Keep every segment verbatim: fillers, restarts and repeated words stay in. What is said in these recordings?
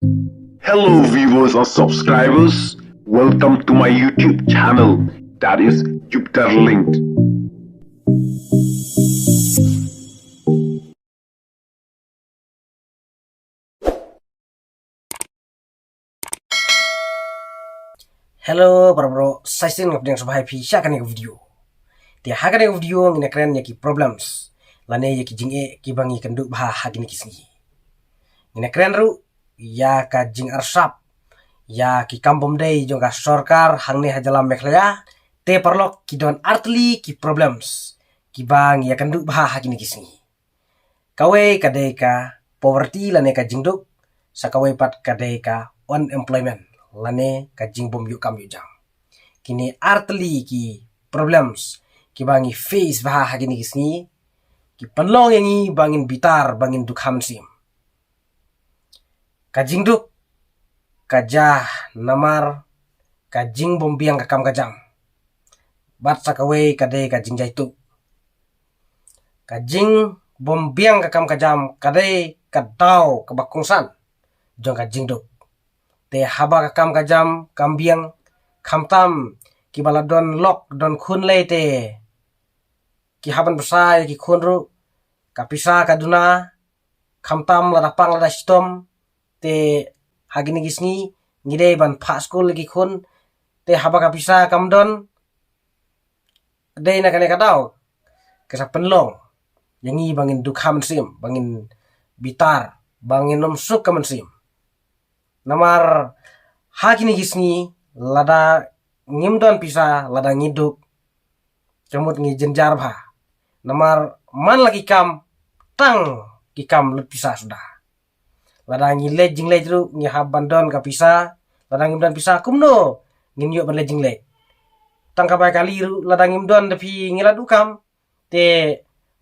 Hello, viewers and subscribers. Welcome to my YouTube channel, that is Jupiter Linked. Hello para bro, sa shisien nga pdiang sngewbha ïa phi sha kane ka video. Te ha kane ka video ngin ïakren ïa ki problems lane ïa ki jingeh kiba ngi kynduh bha ha kine ki sngi. Ngin ïakren ruh ïa ka jingarsap ïa ki kam bym dei jong ka sorkar hangne ha jylla Meghalaya. Te paralok, ki don artylli ki problems kiba ngi ïakynduh bha ha kine ki sngi. Kawei ka dei ka poverty lane ka jingduk, sa kawei pat ka dei ka unemployment lane ka jingbym ïoh kam ïoh jam. Kine artylli ki problems kiba ngi face bha ha kine ki sngi, ki pynlong ïa ngi ba ngin bitar, ba ngin dukha mynsiem. Ka jingduk ka jia namar ka jingbym biang ka kam ka jam. Bad sa kawei ka dei ka jingjaituh. Ka jingbym biang ka kam ka jam ka dei ka daw kaba kongsan jong ka jingduk. Te haba ka kam ka jam kam biang, khamtam kiba la don lok don khun lei te ki hap ban bsa ïa ki khun ruh, ka pisa ka duna, khamtam lada pang lada shitom. Te ha kine ki sngi ngi dei ban phah skul ïa ki khun, te haba ka pisa kam don, dei na kane ka daw ka sa pynlong ïa ngi ba ngin dukha mynsiem, ba ngin bitar, ba ngin ym suk ka mynsiem. Namar ha kine ki sngi lada ngim don pisa, lada ngi duk, ka mut ngi jynjar bha. Namar man la ki kam, tang ki kam lut pisa suda. Lada ngi leit jingleit ruh ngi hap ban don ka pisa, lada ngim don pisa kumno ngin ïoh ban leit jingleit? Tang ka bai kali ruh lada ngim don da phi ngi la duh kam. Te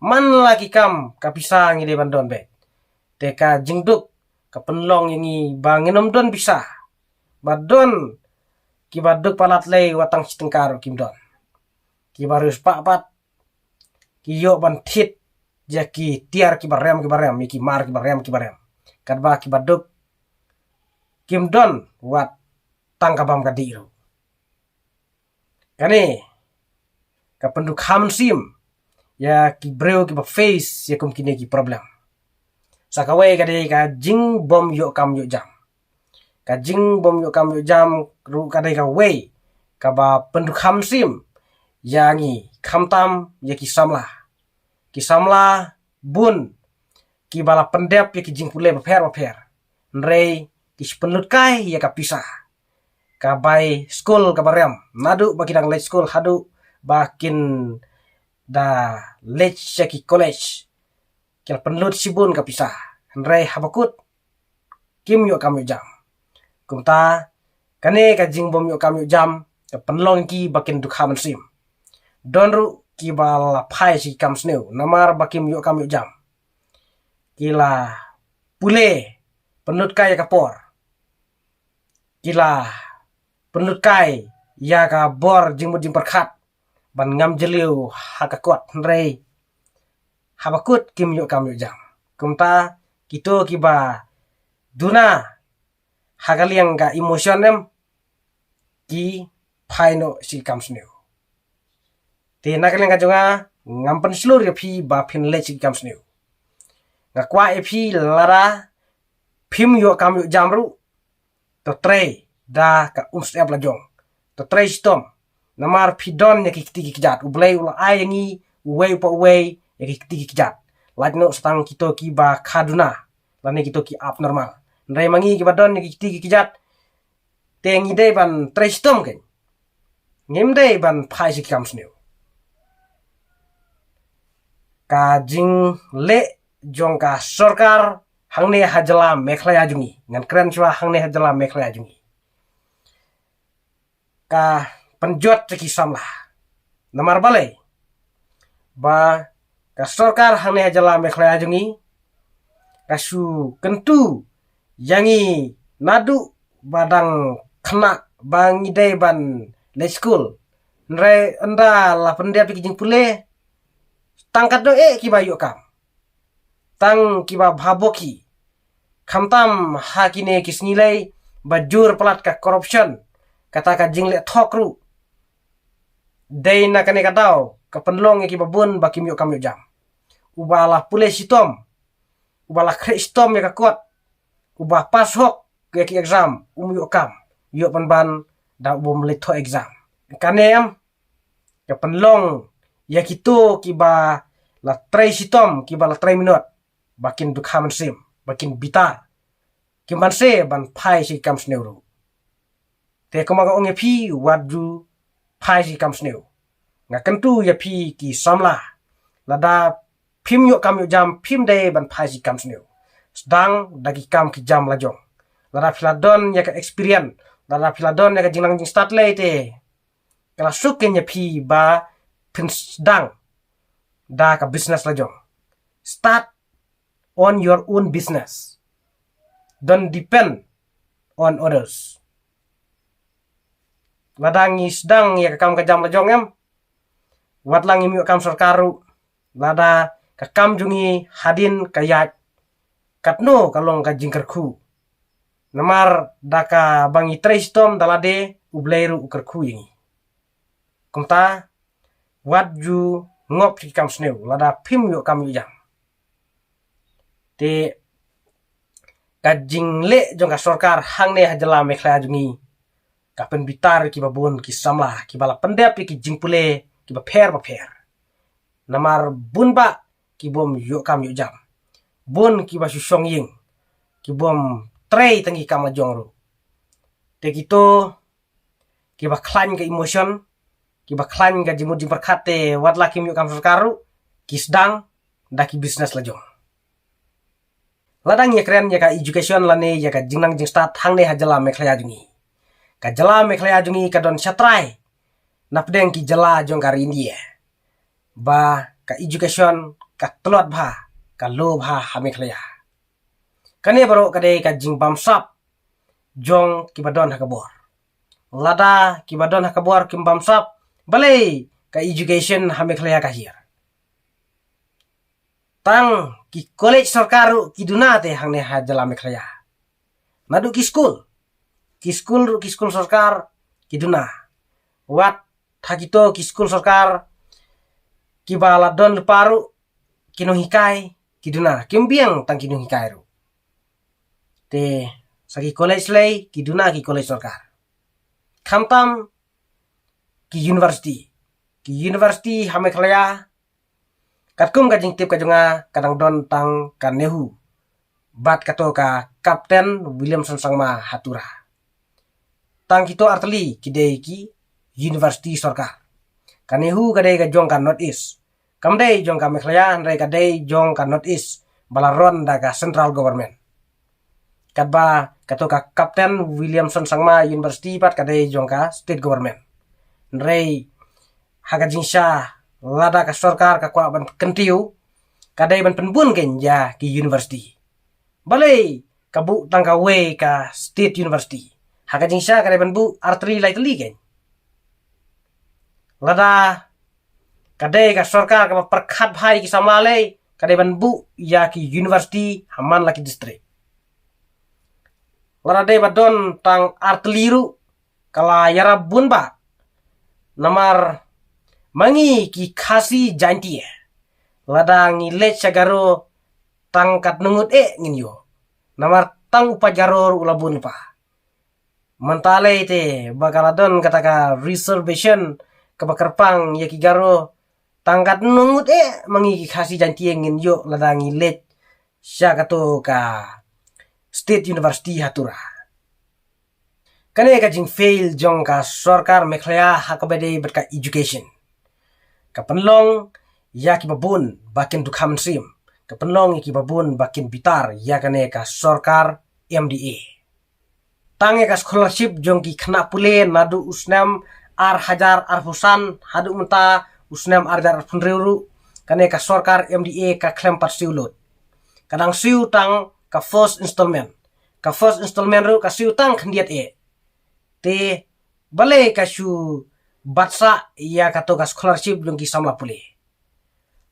man la ki kam, ka pisa ngi dei ban don beit. Te ka jingduk ka pynlong ïa ngi ba ngin ym don pisa. Ba don kiba duk palat lei wat tang shi tyngka ruh kim don. Kiba riewspah pat ki ïoh ban thied ïa ki tiar kiba rem kiba rem, ïa ki mar kiba rem kiba rem. Katba kiba duk kim don wat tang ka bam ka dih ruh. Kane ka pyndukha mynsiem ïa ki briew kiba face ïa kum kine ki problem. Sa kawei ka dei ka jingbym ïoh kam ïoh jam. Ka jingbym ïoh kam ïoh jam ruh ka dei kawei kaba pyndukha mynsiem ïa ngi, khamtam ïa ki samla. Ki samla bun kiba la pyndep ïa ki jingpule bapher bapher, hynrei ki shu pynlut kai ïa ka pisa. Ka bai skul kaba rem, naduh ba ki dang leit skul haduh ba kin da leit sha ki college, ki la pynlut shibun ka pisa, hynrei haba kut kim ïoh kam ïoh jam. Kumta kane ka jingbym ïoh kam ïoh jam ka pynlong ïa ki ba kin dukha mynsiem. Don ruh kiba la phai sha ki kam sniew namar ba kim ïoh kam ïoh jam. Ki la pule, pynlut kai ïa ka por, ki la pynlut kai ïa ka bor jingmut jingpyrkhat ban ngam jylliew ha ka kot, hynrei haba kut kim ïoh kam ïoh jam. Kumta kito kiba duna ha ka liang ka emotion em, ki phai noh sha ki kam sniew. Te na ka liang ka jong nga, ngam pynshlur ïa phi ba phin leit sha ki kam sniew. Nga kwah ïa phi lada phim ïoh kam ïoh jam ruh, to trei da ka umsyep la jong, to trei shitom. Namar phi don ïa ki kti ki kjat, U Blei u la ai ïa ngi uwei pa uwei ïa ki kti ki kjat. Lait noh sa tang kito kiba kha duna lane kito ki abnormal. Hynrei ma ngi kiba don ïa ki kti ki kjat, te ngi dei ban trei shitom kein. Ngim dei ban phai sha ki kam sniew. Ka jingleh jong ka sorkar hangne ha jylla Meghalaya jong ngi, ngan kren shuwa hangne ha jylla Meghalaya jong ngi, ka pynjot ïa ki samla. Namar balei? Ba ka sorkar hangne ha jylla Meghalaya jong ngi ka shu kyntu ïa ngi naduh ba dang khynnah ba ngi dei ban leit skul. Hynrei ynda la pyndep ïa ki jingpule, tang katno eh kiba ïoh kam, tang kiba bha bok hi. Khamtam ha kine ki sngi lei ba jur palat ka corruption, kata ka jingleh thok ruh. Dei na kane ka daw ka pynlong ïa kiba bun ba kim ïoh kam ïoh jam. Uba la pule shitom, uba la khreh shitom ïa ka kot, uba pass hok ïa ki exam, um ïoh kam, ïoh pynban da u bym leit thoh exam. Kane em ka pynlong ïa kito kiba la trei shitom, kiba la trei minot, ba kin dukha mynsiem, ba kin bitar. Kim banse ban phai sha ki kam sniew ruh. Te kumba nga ong ïa phi, wat ju phai sha ki kam sniew. Nga kyntu ïa phi ki samla, lada phim ïoh kam ïoh jam, phim dei ban phai sha ki kam sniew. Sdang da ki kam ki jam la jong. Lada phi la don ïa ka experience, lada phi la don ïa ka jingnang jingstad lei te, ka la suk ïa phi ba phin sdang da ka business la jong. Start on your own business. Don't depend on others. Lada ngi sdang ïa ka kam ka jam la jong em, wat la ngim ïoh kam sorkar ruh, lada ka kam jong ngi hadien ka ïaid, katno ka long ka jingkyrkhu. Namar da kaba ngi trei shitom da lade, U Blei ruh u kyrkhu ïa ngi. Kumta wat ju ngop sha ki kam sniew lada phim ïoh kam ïoh jam. Te ka jingleh jong ka sorkar hangne ha jylla Meghalaya jong ngi ka pynbitar ïa kiba bun ki samla kiba la pyndep ïa ki jingpule kiba pher ba pher. Namar bun bah ki bym ïoh kam ïoh jam, bun kiba shu shong ïing, ki bym trei tang ki kam la jong ruh. Te kito kiba khlaiñ ka emotion, kiba khlaiñ ka jingmut jingpyrkhat te wat la kim ïoh kam sorkar ruh, ki sdang da ki business la jong. Lada ngi ïakren ïa ka education lane ïa ka jingnang jingstad hangne ha jylla Meghalaya jong ngi, ka jylla Meghalaya jong ngi ka don shatrai napdeng ki jylla jong ka ri India ba ka education ka tlot bha, ka low bha ha Meghalaya. Kane baroh ka dei ka jingbamsap jong kiba don ha ka bor. Lada kiba don ha ka bor kim bamsap, balei ka education ha Meghalaya ka hiar? Tang ki college sorkar ruh ki duna te hangne ha jylla Meghalaya. Naduh ki skul, ki skul ruh ki skul sorkar ki duna. Wat ha kito ki skul sorkar kiba la don lypa ruh ki nonghikai ki duna, kim biang tang ki nonghikai ruh. Te sa ki college lei ki duna ki college sorkar. Khamtam ki university, ki university ha Meghalaya, katkum ka jingtip ka jong nga ka dang don tang ka NEHU bad kato ka Captain Williamson Sangma ha Tura. Tang kito artylli ki dei ki university sorkar. Ka NEHU ka dei ka jong ka North East, kam dei jong ka Meghalaya, hynrei ka dei jong ka North East ba la run da ka central government. Katba kato ka Captain Williamson Sangma University pat ka dei jong ka state government. Hynrei ha ka jingshisha lada ka sorkar ka kwah ban kyntiew, ka dei ban pynbun kein ïa ki university. Balei ka buh tang kawei ka state university? Ha ka jingshisha ka dei ban buh artylli laitylli kein. Lada ka dei ka sorkar kaba pyrkhat bha ïa ki samla lei, ka dei ban buh ïa ki university ha man la ki district. Lada dei ba don tang artylli ruh ka la ïarap bun bah. Namar ma ngi ki Khasi Jaintia, lada ngi leit sha Garo, tang katno ngut eh ngin ïoh. Namar tang u paid Garo ruh u la bun lypa. Mynta lei te ba ka la don kata ka reservation kaba kyrpang ïa ki Garo, tang katno ngut eh ma ngi ki Khasi Jaintia ngin ïoh lada ngi leit sha kato ka State University ha Tura. Kane ka jingfail jong ka sorkar Meghalaya ha kaba dei bad ka education ka pynlong ïa kiba bun ba kin dukha mynsiem, ka pynlong ïa kiba bun ba kin bitar ïa kane ka sorkar M D A. Tang ïa ka scholarship jong ki khynnah pule naduh u snem ar hajar arphew san haduh mynta u snem ar hajar arphew hynriew ruh, kane ka sorkar M D A ka khlem pat siew lut. Ka dang siew tang ka first installment. Ka first installment ruh ka siew tang khyndiat eh. Te balei ka shu bat sah ïa kato ka scholarship jong ki samla pule?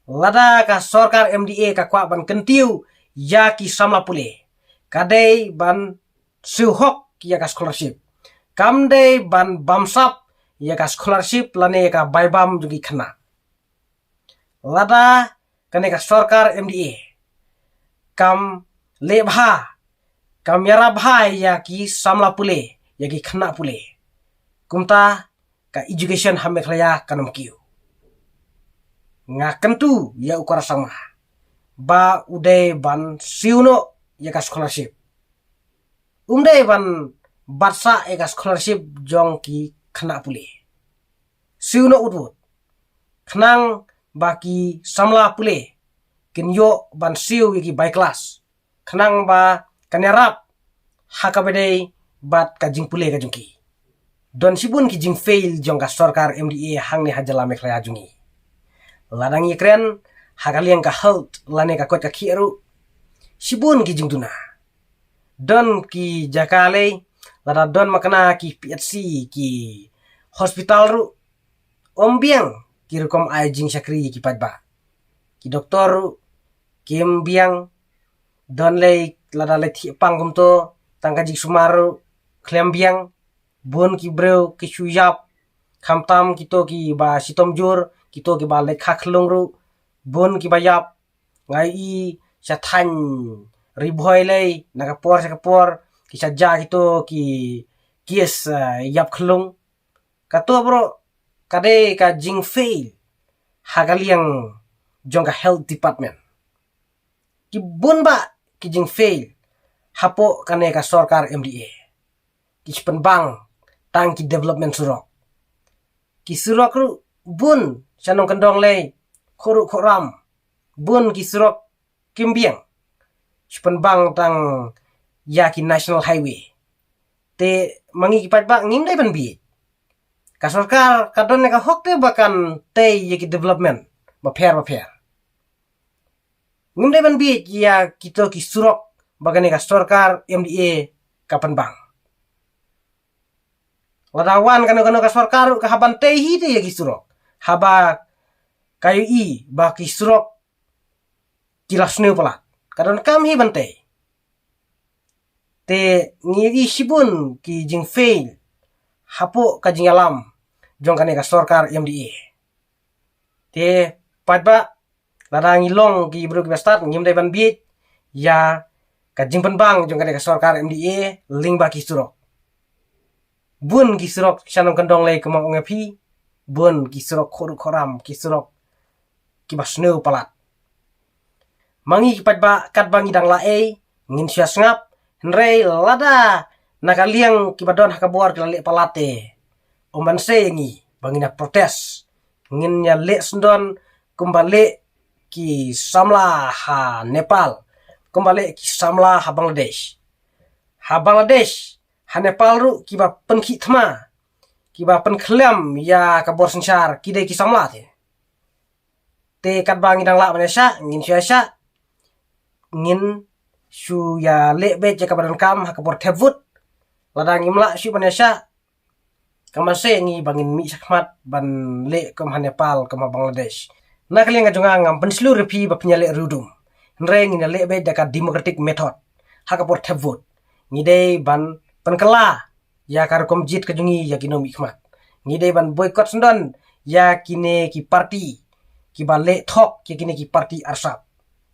Lada ka sorkar M D A ka kwah ban kyntiew ïa ki samla pule, ka dei ban siew hok ïa ka scholarship. Kam dei ban bamsap ïa ka scholarship lane ïa ka bai bam jong ki khynnah. Lada kane ka sorkar M D A kam leh bha, kam ïarap bha ïa ki samla pule, ïa ki khynnah pule, kumta ka education ha Meghalaya kan ym kiew. Nga kyntu ïa u Conrad Sangma ba u dei ban siew noh ïa ka scholarship. Um dei ban bat sah ïa ka scholarship jong ki khynnah pule. Siew noh wut wut, khnang ba ki samla pule kin ïoh ban siew ïa ki bai klas, khnang ba kan ïarap ha kaba dei bad ka jingpule ka jong ki. Don shibun ki jingfail jong ka sorkar M D A hangne ha jylla Meghalaya jong ngi. Lada ngi kren ha ka liang ka health lane ka koit ka khiah ruh, shibun ki jingduna. Don ki jaka lei, lada don makna ki P H C, ki hospital ruh, ym biang ki rukom ai jingshakri ki paidbah. Ki doktor ruh kim biang. Don lei, lada lei thiah pang kumto, tang ka jingsumar ruh khlem biang. Bun ki briew ki shu ïap, khamtam kito kiba shitom jur, kito kiba leit kha khyllung ruh, bun kiba ïap. Nga ïohi sha thaiñ Ri Bhoi lei, na ka por sha ka por ki sha jia kito ki case, eh, ïap khyllung. Kato baroh ka dei ka jingfail ha ka liang jong ka health department. Ki bun bah ki jingfail hapoh kane ka sorkar M D A. Ki shu pynbang tang ki development surok. Ki surok ruh bun sha nongkyndong lei, khuh ruh khuh ram, bun ki surok kim biang. Shu pynbang tang ïa ki national highway. Te ma ngi ki paidbah ngim dei ban bieit. Ka sorkar ka don ïa ka hok te ba kan tei ïa ki development bapher bapher. Ngim dei ban bieit ïa kito ki surok ba kane ka sorkar M D A ka pynbang. Lada wan kano kano ka sorkar ruh ka hap ban tei hi te ïa ki surok, haba ka ïohi ba ki surok ki la sniew palat, ka donkam hi ban tei. Te ngi ïohi shibun ki jingfail hapoh ka jingïalam jong kane ka sorkar M D A. Te paidbah, lada ngi long ki briew kiba stad, ngim dei ban bieit ïa ka jingpynbang jong kane ka sorkar M D A lyngba ki surok. Bun ki surok sha nongkyndong lei, kumba ong ïa phi, bun ki surok khuh ruh khuh ram, ki surok kiba sniew palat. Ma ngi ki paidbah, katba ngi dang lah ei ngin shu ïa sngap, hynrei lada na ka liang kiba don ha ka bor ki la leh palat te, ym ban sei ïa ngi ba ngin ïa protest. Ngin ïa leh syndon kumba leh ki samla ha Nepal, kumba leh ki samla ha Bangladesh. Ha Bangladesh, ha Nepal ruh kiba pynkhih thma, kiba pynkhlem ïa ka bor synshar, ki dei ki samla te. Te katba ngi dang lah ban ïa shah, ngin shu ïa shah, ngin shu ïa leh beit ïa kaba donkam ha ka por thep vote. Lada ngim lah shuh ban ïa shah, kam ban sei ïa ngi ba ngin mih shakhmat ban leh kum ha Nepal, kum ha Bangladesh. Na ka liang ka jong nga, ngam pynshlur ïa phi ba phin ïa leh riewdum. Hynrei ngin ïa leh beit da ka democratic method ha ka por thep vote. Ngi dei ban pynkylla ïa ka rukom jied ka jong ngi ïa ki nongmihkhmat. Ngi dei ban boycott syndon ïa kine ki party kiba leh thok, ïa kine ki party arsap.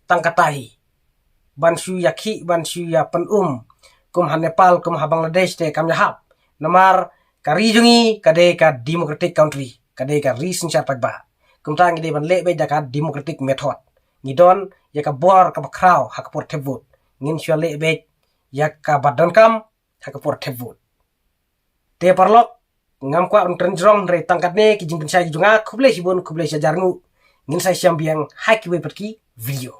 Tang kata hi. Ban shu ïa khih, ban shu ïa pynum kum ha Nepal, kum ha Bangladesh te kam ïahap. Namar ka ri jong ngi ka dei ka democratic country, ka dei ka ri synshar paidbah. Kumta ngi dei ban leh beit da ka democratic method. Ngi don ïa ka bor kaba khraw ha ka por thep vote. Ngin shu ïa leh beit ïa kaba donkam ha ka por thep vote. Te paralok, ngam kwah ban kren jrong, hynrei tang katne ki jingpynshai ki jong nga. Khublei shibun, khublei shihajar nguh. Ngin sa ïashem biang ha kiwei pat ki video.